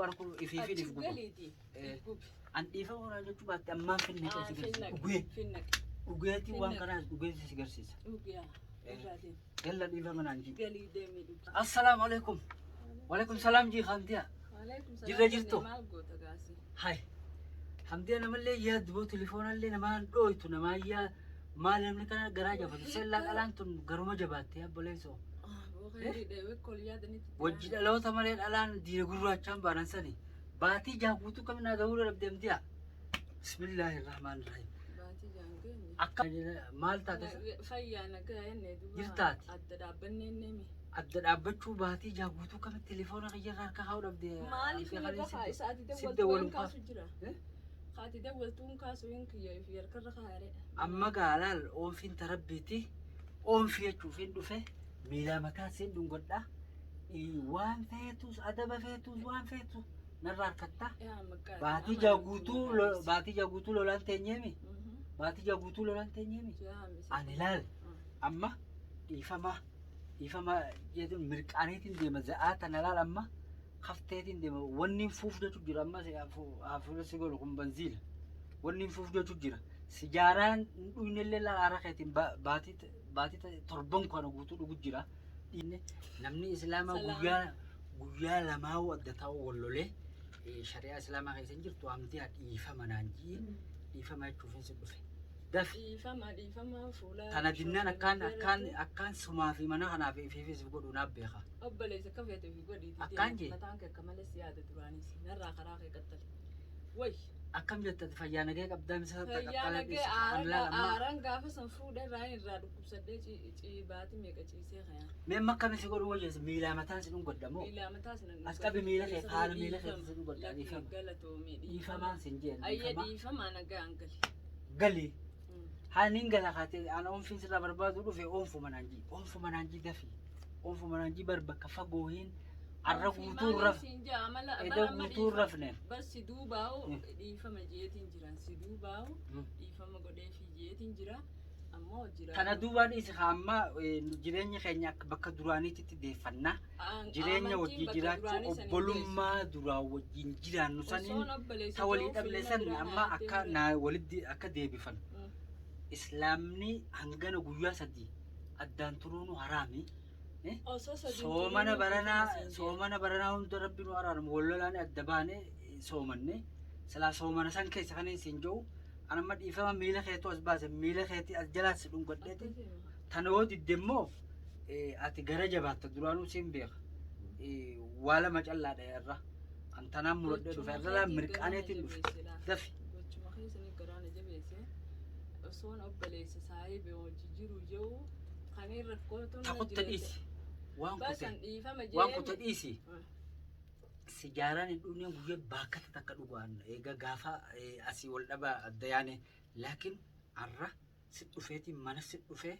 waan kun ifiifin Achi if guba. galiiti. Gubi. An dhiifama horaa jechuu baatte ammaan finne Ah, si garsiisa. finnaqe. Dhugee Finnaqe. dhugeetii waan Finnaqe. kanaas dhugeetii si garsiisa. Dhugiyaa. Irraa deemi. Yalla dhiifama naan jii. Galii deemii dhugi. Assalaamu alaikum. Waalaikum salaam jii Hamdiya. Waalaikum salaam. Jirra jirtu? Maal goota gaasii? Hai. Hamdiya namallee yaaddu boo telefoonallee namaan dhooytu namaan yaa maal namni kana garaa jabatu. Sellaa dhalaan tun garuma jabaatte obboleessoo. Wajji dhaloota malee dhalaan diina gurraachaan baanan sani. Baatii jaha guutuu kam naa gahuu dhabde Hamdiya. Bismillaahi rahmaan rahiim. Baatii jaan geenye. Akka maal taate Fayyaa nagaa jennee duuba. Jirtaati. Adda dhaabbannee neemi. Adda dhaabbachuu baatii jaha guutuu kamitti telefoona kiyyarraa harka kaa'uu dhabde. Maaliif Hamdiya inni kalee bahaa isa ati sidda dawwaltuu walum hin kaasu jira. Eh? Ati dawwaltuu hin kaasu hin kiyya fi harkarra kaa'are. Amma gaalaal oonfiin tarabbiiti oonfii jechuufiin dhufe miilaa mataa siin dhungodha. Waan feetus adaba feetus waan feetu narraa harkatta. Baatii jaha guutuu lolaan teenyeemi. Baatii jaha guutuu lolaan teenyeemi. Ani laal amma dhiifama dhiifama jedhu mirqaaniitiin deema za'aa tana laal amma hafteetiin deema wanni fuuf jechu jira amma hafuura si godhu kun banziila wanni fuuf jechu jira sijaaraan hin dhugnellee laal aara keetiin baatii baatii torban kana guutuu dhugu jira. Namni islaamaa guyyaa guyyaa lamaa adda ta'uu wal lolee shari'aa islaamaa keessa hin jirtu hamti dhiifama naan ji'i dhiifama jechuufin si dhufe. Dafi. Dhiifama dhiifama fuula. Tana dinnaan akkaan akkaan akkaan sumaa fi mana kanaaf ifiifis godhu naaf beeka. Obboleessa akka feete fi godhiiti. Akkaan jee? Mataan kee akka malee si yaada duraanis. Narraa karaa kee qaxxale. Way. Akkam jetta ati fayyaa nagee qabdaa misa Fayyaa nagee aaraan gaafa san fuudha irraa irraa dhukkubsadhee baati meeqa ciisee kayaa. Mee amma akkami si godhu wayya miilaa mataan si dhungadha moo? Miilaa mataa sin As qabi miila kee haala miila kee si dhungadha dhiifama. Galatoomii Dhiifamaan sin jeen Ayya dhiifama. dhiifamaa nagaan gali. Gali. Haa nin gala kaatee an oonfiin sirraa barbaadu dhufe oonfuma naan jii oonfuma naan jii dafi oonfuma naan jii bar bakka fagoo hin arra guutuu raf eda guutuu rafne. Bar si duubaa'u dhiifama jeetiin jiran si duubaa'u dhiifama godheefi jeetiin jira ammoo jira. Tana duubaa dhiisi haa amma jireenya keenya akka bakka duraaniitti deeffannaa. Jireenya wajjin jiraachuu obbolummaa duraa wajjin jiraannu saniin ta walii dhabne san amma akka naa walitti akka deebifan. Islaamni hangana guyyaa sadii addaan turuunu haraami. Soomana baranaa soomana baranaa hunda rabbi nu araaramu wal lolaan adda baane soomanne silaa soomana san keessa kan isin jiru an amma dhiifama miila keetu as baase miila keetii as jalaa si dhungadheeti tana yoo didde immoo ati gara jabaatta duraanuu siin beeka waa lama callaadha irra an tanaan muradhee dhufe irra laa mirqaaneetiin dhufe dafi. Gochuma keessanii garaa na jabeesse osoon obboleessa saahibe hojii jiru jiru kan irra rakkootu Ta kutta dhiisi. Waan kute. Basan dhiifama Waan kute dhiisi. Sijaaraan hin dhugneen guyyaa baakkata takka dhugaan eega gaafa asii wal dhaba adda yaane laakiin arra si dhufeetiin mana si dhufee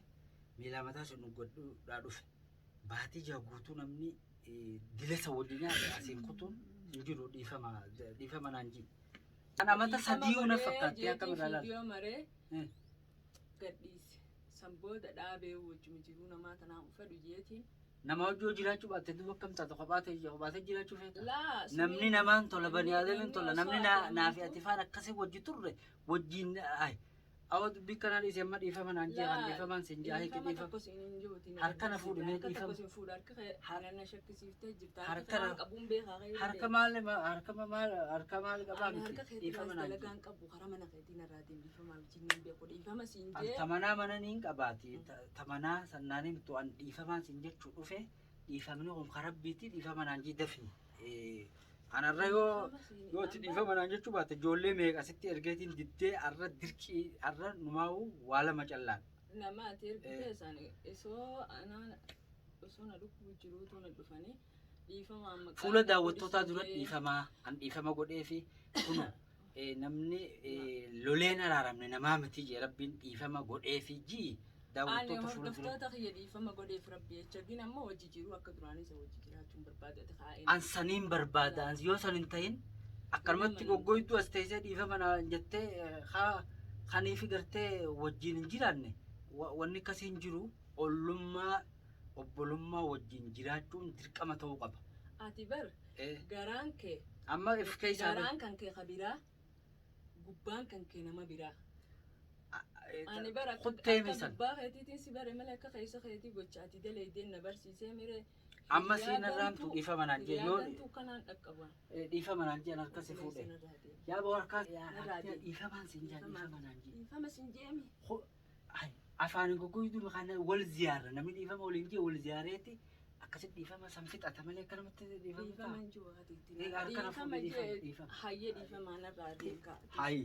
miilaa mataa si dhuggadhuudhaa dhufe. Baatii jaha guutuu namni dilasa wajji nyaate asiin kutuun hin jiru dhiifama dhiifama naan jii. Kan amata sadii na fakkaatti akkam irraa laala. Viidiyoo maree gadhiise. San booda dhaabee wajjuma jiruu namaa tanaan fedhu jeetiin. Nama hojii jiraachuu baatte duuba akkam taatu kophaa ta'e kophaa ta'e jiraachuu feeta. Laa Namni namaan tola bani aadamiin tola namni naa fi ati faan akkasii wajji turre wajjiin ay awa dubbii kanaa dhiise amma dhiifama naan jee kan dhiifamaan sin jee hiiki Dhiifama dhiifama. tokko siin hin jiruuti. Harka na fuudhi mee Harka dhiifama. tokko siin fuudha. Harka kee na shakkisiiftee jirta. Harka Harka na- waan qabuun beekaa kee Harka maal harka maal harka maal qabaa Ani miti harka keetii dhiifama baas naan jee. dalagaan qabu karaa mana keetii narraa deemi dhiifama wajjin hin beeku dhiifama siin An jee. tamanaa mana niin qabaati tamanaa sannaan himtu an dhiifamaan sin jechuu dhufe dhiifamni kun karabbiiti dhiifama naan jee dafi. Anarra yoo yoo itti dhiifama naan jechuu baatte ijoollee meeqa sitti ergeetiin diddee arra dirqii arra numaa'u waa lama callaan. Nama ati ergitee isaan osoo anaan osoo na dhukkubu jiruutu na dhufanii dhiifama amma Fuula daawwattootaa dura dhiifamaa an dhiifama godhee fi kuno namni loleen araaramne namaa miti jee rabbiin dhiifama godhee fi jii Ani daawwattoota fuula dura. hordoftoota kiyya dhiifama godheef rabbi jecha gin ammoo hojii jiru akka duraanii isa hojii jiraachuun barbaade ati kaa'ee. An saniin barbaada an yoo san hin ta'in akkanumatti goggoytuu as teessee dhiifama naan jettee haa kaniifi gartee wajjin hin jiraanne wanni akkasii hin jiru ollummaa obbolummaa wajjin jiraachuun dirqama ta'uu qaba. Ati bar garaan kee Amma if keessaa Garaan kan kee ka biraa, gubbaan kan kee nama biraa. Ani bara akka kuttee akka misan. gubbaa keetiitiin si bare malee akka keessa keetii gocha ati dalaydeen na barsiisee miree. Amma Hiriyaa siin irraamtu gantuu- dhiifama naan jee hiriyaa yoo gantuu kanaan dhaqqaban. Dhiifama naan jee harka si fuudhe. Narraa deemi. Yaa boo harkaa Narraa deemi. dhiifamaan siin jaa dhiifama naan jee. Dhiifama siin jeemi. Afaan goggoytuu kana wal ziyaara namni dhiifama waliin jee wal ziyaareeti akkasitti dhiifama san fixata malee akkanumatti dhiifama Dhiifama ta'a. hin jiru ati itti. Egaa harka na Dhiifama fuudhi, dhiifama, jee dhiifama. hayyee dhiifama narraa deemka. Hayi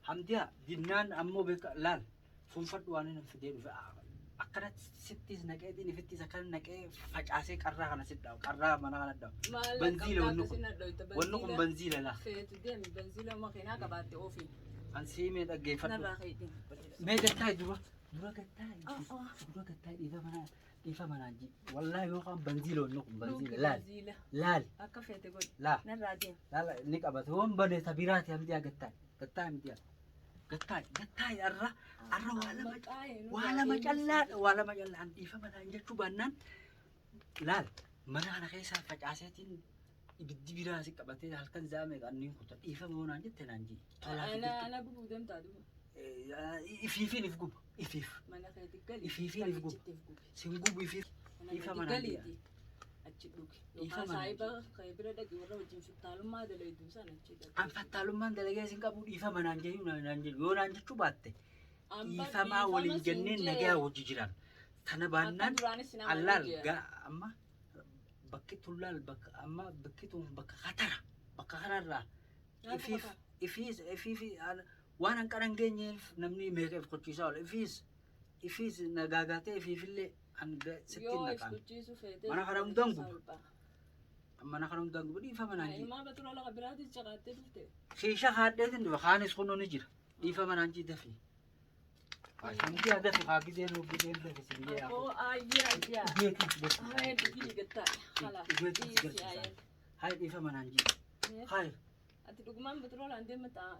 Hamdiyaa dinnaan ammoo beeka laal fuunfadhu waan inni fidee dhufe akkanatti sittis naqeetiin ifittis akkana naqee facaasee qarraa kana sit dhawu qarraa mana kana dhawu. Maal Banziila wanni kun kun wanni kun banziila laa. Feetu deemi banziila makiinaa qabaatte ofi. An siimee dhaggeeffadhu. Narraa keetiin. Mee gattaa'e dura dura gattaa'e dura gattaa'e dhiifama naan ji wallaahi yookaan banziila wanni kun banziila laal Banziila. laal Akka feete godhi. laa Narraa deemi. laal ni qabate waan bane ta biraati Hamdiyaa gattaa'e gattaa'e Hamdiyaa gattaa'e gattaa'e arra arra waa lama callaadha waa lama callaa an dhiifama naan jechuu baannaan laal mana kana keessaa facaaseetiin ibiddi biraa si qabatee halkan zaame anniin kuta dhiifama yoo naan jette naan ji tolaa fi Ana ana gubuu deemtaa duuba. Ifiifiin if guba ifiif Mana keetti gali. Ifiifiin if guba. Achitti if gubi. Sin gubu ifiif Mana dhiifama keetti naan jee. galiiti. Achi dhugi. Dhiifama Yookaan naan saahiba kee bira dhaqi warra wajjin fittaalummaa dalayduu sana achi dhaqi. An fattaalummaan dalagee sin qabu dhiifama naan jechuu naan jechuu yoo naan jechuu baatte An bar dhiifamaa dhiifama waliin siin jenneen jee. nagaa wajji jiran tana Akka baannaan duraanis nama allaal jee. gaa amma bakki tullaal bakka amma bakki tun bakka katara bakka kanarraa Nyaata ifiif bakka. Ifiis ifiif waan hanqana hin geenyeef namni meeqa if kochiisaa oola ifiis ifiis nagaagaatee ifiifillee an sitti hin Yoo if naqaan kuchiisu feetee. Mana kana hundaan guba. Mana kana hundaan guba dhiifama naan jee. Himaa batura lafa biraatis caqaattee dhufte. Shiisha haadheetiin dhufe kaanis kunoo ni jira dhiifama naan jee dafii. Hamdiyaa dafi haa gizeen gizeen dafi sin jee. Akkoo ayyee ayyaa. Dhugeetiin si Haye garsiisa. dhugii gattaa. Hala. Dhugeetiin si Dhiisi garsiisa. ayyee. Hayi dhiifama naan jee. Hayi Ati dhugumaan baturoolaan deema ta'a.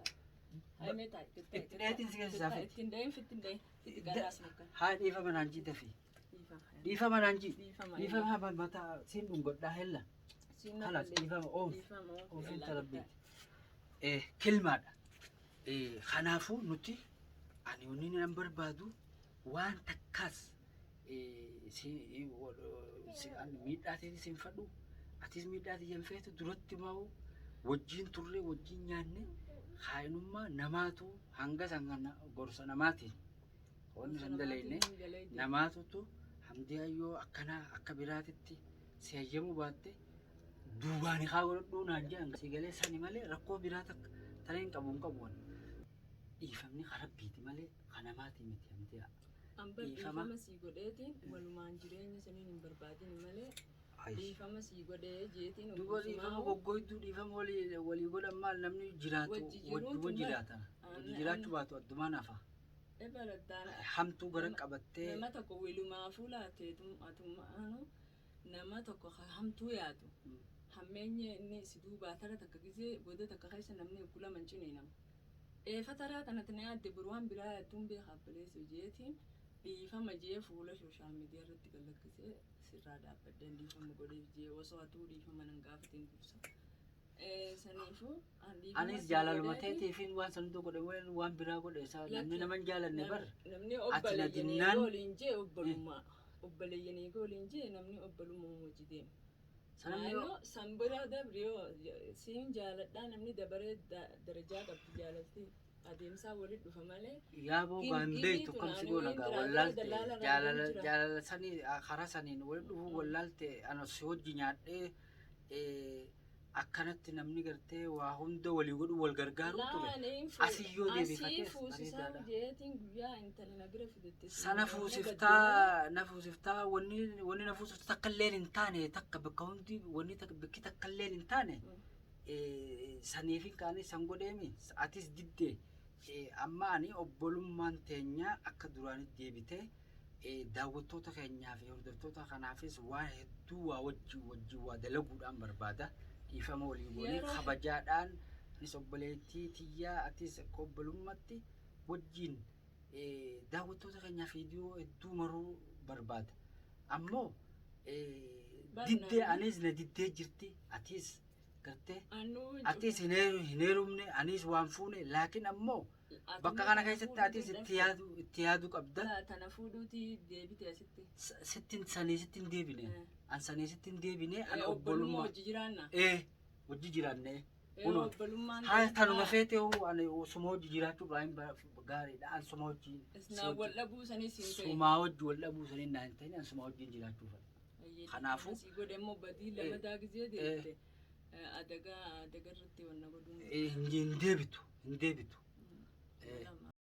Haye mee taa'i. Itti dheetiin si geessisaa fiti. Ittiin dhayin fittiin dhayin. Itti garaas muka. Hayi dhiifama naan jee dafi. Dhiifama. Dhiifama naan jee. Dhiifama. Dhiifama mataa siin dhungodhaa hella. Siin Halas dhiifama oof. Dhiifama. Ofiin tarabbiiti. Kilmaadha. Kanaafuu nuti ani wanni nan barbaadu waan takkaas miidhaa ta'e siin fadhu atis miidhaa ta'e hin feetu duratti maa'u wajjin turre wajjin nyaanne kaayinummaa namaatu hanga san kana gorsa namaatiin wanni san dalayne namaatutu Hamdii ayyoo akkanaa akka biraatitti si hayyamuu baatte duubaan haa godhadhuu naan jedhan si galee sani malee rakkoo biraa takka tana hin qabu hin qabu wanni. Dhiifamni ka rabbiiti malee ka namaatii miti Hamdiyaa. Ambar Dhiifama. dhiifama sii godheetiin walumaan jireenya saniin hin barbaadin malee Ayi. dhiifama sii godhee jeetiin Duuba dhiifama goggoyduu dhiifama walii walii godhan maal namni jiraatu Wajji jiruutu wajjuma maal? jiraatan. Wajji jiraachuu baatu addumaan hafa. Ebarattaan Hamtuu gara qabattee nama tokko walumaafuu laateetum atumaanu nama tokko ka hamtuu yaadu hammeenye inni si duubaa tara takka gizee booda takka keessa namni oggula mancini nama. Eefa taraa kanatti na yaadde boru waan biraa yaadduun beekaa obboleessa jeetiin dhiifama jee fuula social media irratti galakkisee sirraa dhaabbadheen dhiifama godheef jee osoo atuu dhiifama nan gaafatiin dursa. Saniifuu an dhiifama Anis sii jaalaluma godheetiin teetiifin waan san hunda godhe malee waan biraa godhe isaa namni Lakki. nama hin jaalanne bar. Namni Ati na obboleeyyanii dinnaan waliin jee obbolummaa obboleeyyanii waliin jee namni obbolummaa hojii deema. Sanamni Naannoo san bira dabri yoo siin jaaladhaa namni dabaree darajaa qabdi jaalalti adeemsaa walitti dhufa malee. Yaaboo gaan Gingii beektu tun kam si ani goona wayin gaa jira, wallaalte dallaala irraa jaalala jira. jaalala sanii karaa saniin walitti dhufuu wallaalte ana si hojii nyaadhee akkanatti namni gartee waa hunda walii godhu wal gargaaruu ture. Laaniin Asii yoo asii deebifates fuusisaa bareedaadha. jeetiin guyyaa intala na bira fidette. Sana fuusiftaa na fuusiftaa wanni wanni na fuusiftu takka illeen hin taane takka bakka hundi wanni takka bakki takka illeen hin taane saniif hin kaane san godheemi atis diddee amma ani obbolummaan teenya akka duraanitti deebitee daawwattoota keenyaa fi hordoftoota kanaafis waan hedduu waa wajjin wajjin waa dalaguudhaan barbaada. Dhiifama walii goonee kabajaadhaan anis obboleettii tiyyaa atis akka obbolummaatti wajjin daawwattoota keenyaaf viidiyoo hedduu maruu barbaada. Ammoo diddee Barnaan. anis na diddee jirti atis Gartee Annuu atis hin heerumne, anis waan fuune, laakiin ammoo bakka kana keessatti atis itti yaaduu qabda. Tana fuudhuuti deebite asitti. Sittin sanii sittin deebine. An sanii sittin deebine, an Obbolummaa obbolummaa. hojii jiraanna. Ee, hojii jiraanne. Kunoo. Obbolummaan. Haa, tanuma feete hoo, ani suma hojii jiraachuu baay'een gaariidha. An suma hojii. Isnaa wal dhabuu sanii siin ta'e. Sumaa hojii wal dhabuu sanii naan hin ta'in, an suma wajjin jiraachuu fedha. Kanaafuu- Asii godhe immoo badii lamadaa gizee deebite. Adagaa adaga irratti wanna godhuun. Hin deebitu, hin deebitu.